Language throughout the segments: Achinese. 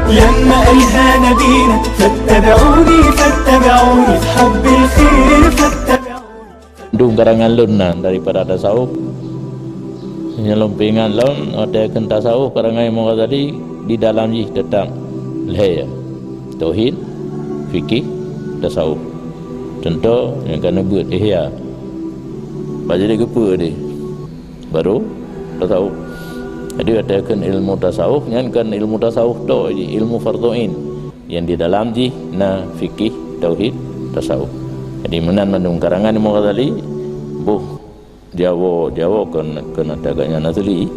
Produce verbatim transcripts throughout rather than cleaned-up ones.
لما قالها نبينا فاتبعوني، فاتبعوني في حب الخير، فاتبعوني. Mandum karangan lôn nan daripada tasawuf. Nyang lôn peuingat lôn, watée kheun tasawuf, karangan Imam Ghazali di dalam jih teutap lhée, tauhid, fikih, tasawuf. Contoh, nyang ka neubeuet Ihya. Bak jadi geupeu deh. Baru tasawuf. Jadi, watée kheun ilmu tasawuf, nyan kon ilmu tasawuf tok, ilmu fardhu ain. Yang di dalam jih na fikih, tauhid, tasawuf. Jadi, meunan mandum karangan Imam Ghazali, boh Jawa, Jawa kon, kon ata gobnyan asli,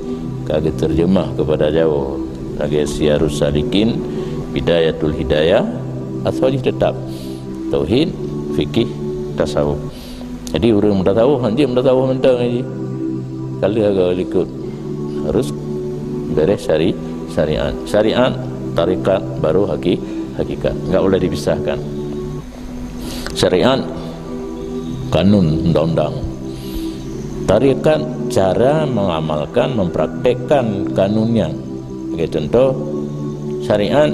ka geuterjemah kepada Jawa. Lagée Siyarus Salikin, Bidayatul Hidayah, asal jih teutap tauhid, fikih, tasawuf. Jadi, ureuëng meutasawuf, hanjeuet meutasawuf mantong jih. Ka lheueh agak likot. Harus beres syari-, syariat. Syariat, tarekat, baru haki-, hakikat. Enggak boleh dipisahkan. Syariat, kanun, undang-undang. Tarekat, cara mengamalkan, mempraktekkan kanun nyan. Sebagai contoh, syariat,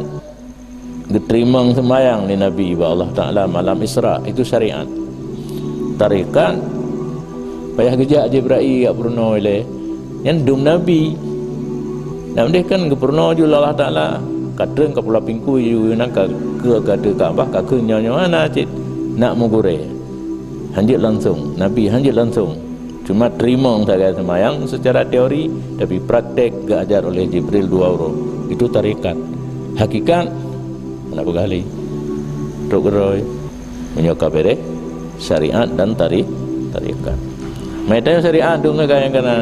geuteurimong seumayang lé Nabi bak Allah Taala malam Isra, itu syariat. Tarekat, payah geujak Jibrail jak peurunoe ilée, nyan dum Nabi. Nak meudeh kan geupeurunoe ju lé Allah Taala, ka treun ka Pulo Pingkui ju, nan ka keu, ka ateueh Ka'bah, ka kheun nyoe-nyoe hana cit, nak meugurée. Hanjeuet langsung, Nabi hanjeuet langsung. Cuma teurimong sagai seumayang secara teori, tapi praktek geuajar oleh Jibril dua uroe. Itu tarekat. Hakikat, hana peugah lé. Trok keudroe. Meunyoe ka beres syariat dan tari-, tarekat. Meutanyoe syariat dong ngon nyang kana.